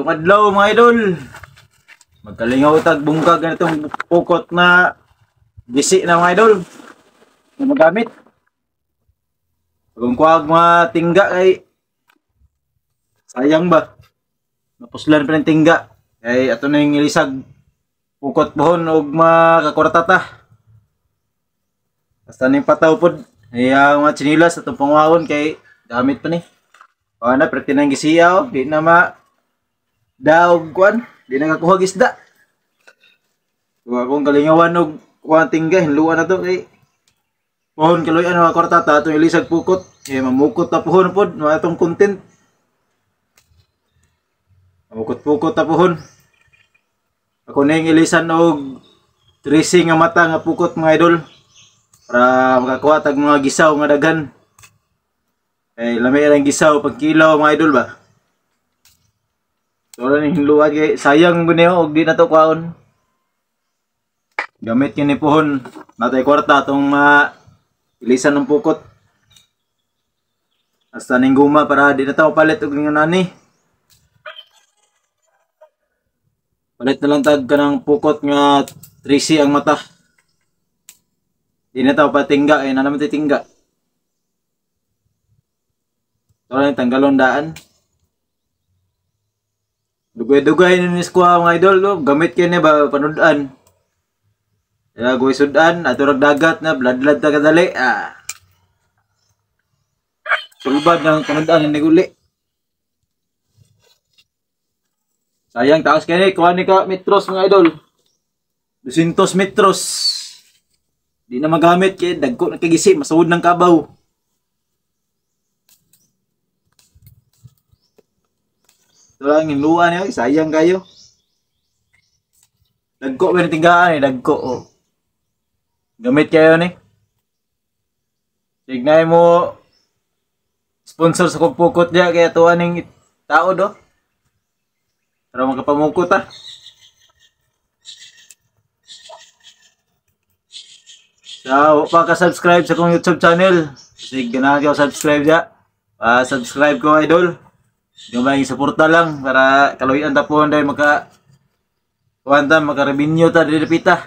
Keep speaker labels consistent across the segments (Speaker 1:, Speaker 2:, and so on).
Speaker 1: Maayong adlaw mga idol. Magkalingaw tag bungkag ganitong pukot na gisi na mga idol. Na magamit. Kung kuwag mga tingga kay sayang ba? Napuslan pa ng tingga. Kay ato na yung ilisag pukot pohon og makakwarta ta. Basta ning pataw pod. Ay ang mga tsinilas atong pangwaon kay gamit pa ni. Ana perti nang gisiyaw, di na ma daog kuan, di na kakuha isda. So akong kalingawan og kuan tingga hinluan na to kay pohon kaluyan mga kwarta ta atong ilisag pukot. Eh mamukot ta pohon pod mga atong content. Mamukot-pukot ta pohon. Ako ning ilisan og tracing nga mata nga pukot mga idol para makakuha tag mga gisaw nga daghan. Eh lami lang gisaw pag kilaw mga idol ba. So wala ning hinluan kay sayang gud niyo og di na to kuhaon. Gamit kini pohon natay kwarta atong ma ilisan ng pukot. Hasta ning guma para di na ta palit og nga nani. Palit na lang tag kanang pukot nga 3C ang mata. Di na ta patingga eh na naman titingga. So wala ning tanggalon daan. Dugay-dugay ni kuha mga idol, oh. Gamit kini ba panudan. Ya goy sudan ato rag dagat na bladlad ta kadali. Ah. Sulbad ng panudan ni guli. Sayang taas kini kuha ni ka metros mga idol. 200 metros. Di na magamit kay dagko na kagisi masuod ng kabaw. Ito lang yung luwa niya, sayang kayo. Dagko ba yung tinggaan eh, dagko oh. Gamit kayo ni. Signay mo sponsor sa pukot niya kaya tuwa ning tao do. Para makapamukot ah. So, pa ka-subscribe sa kong YouTube channel. Sige, ganahan kayo subscribe niya. Pa-subscribe ko idol. Gamay suporta lang para kaluyan ta po dahil maka kuan ta maka revenue ta diri pita.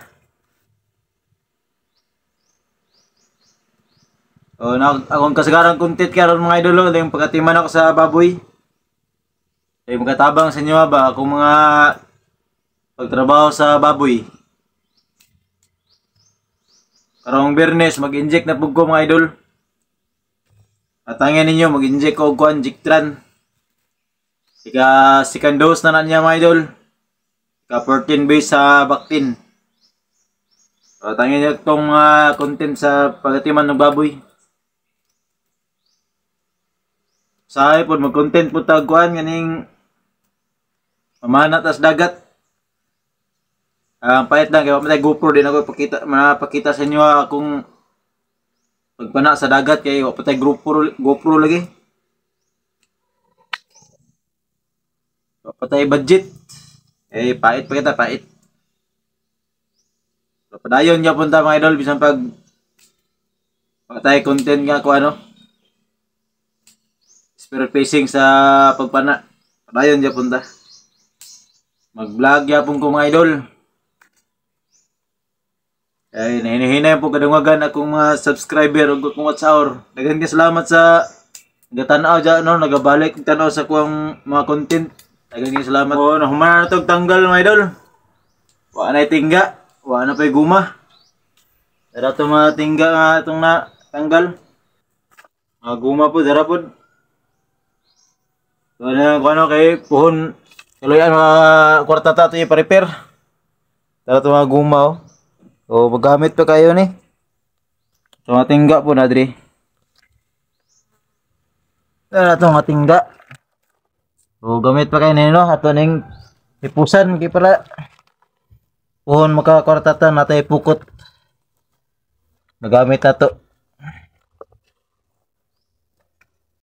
Speaker 1: O na akong kasagaran content karon mga idol yung pagkatiman ako sa baboy. Ay makatabang sa inyo ba akong mga pagtrabaho sa baboy. Karong Biyernes mag-inject na pug ko mga idol. Atangin ninyo mag-inject ko og kuan Jictran. Ika second dose na niya mga idol. Ika 14 base sa Bactin. So, tangin niyo itong content sa pagatiman ng baboy. Sahay po mag-content po tagkuan ganing mamana tas dagat. Ang pait lang kay wa man GoPro din ako ipakita mapakita sa inyo akong pagpana sa dagat kay wa pa tay GoPro lagi. Patay budget. Eh, pait pa kita, pait. So, padayon niya punta mga idol, bisan pag patay content nga ko ano. Spirit facing sa pagpana. Padayon niya punta. Mag-vlog yapon ko mga idol. Ay, nahinay po kadungagan akong mga subscriber ug akong watch hour. Daghan kay salamat sa nagatanaw dyan, no, nagabalik tanaw sa kuang mga content. Daghang salamat. Oh, nahuman na itong tanggal mga idol. Wa na tingga, wa na pa'y guma. Dara itong mga tingga nga itong na tanggal. Mga guma po, dara po. So, ano, ano kay puhon kaluyan mga kwarta ta ito i-repair. Dara itong mga guma oh. So, magamit pa kayo ni. So, mga tingga po na diri. Dara itong mga tingga. So, gamit pa kayo nino ato ning hipusan kay para puhon makakwarta ta natay pukot. Nagamit ato.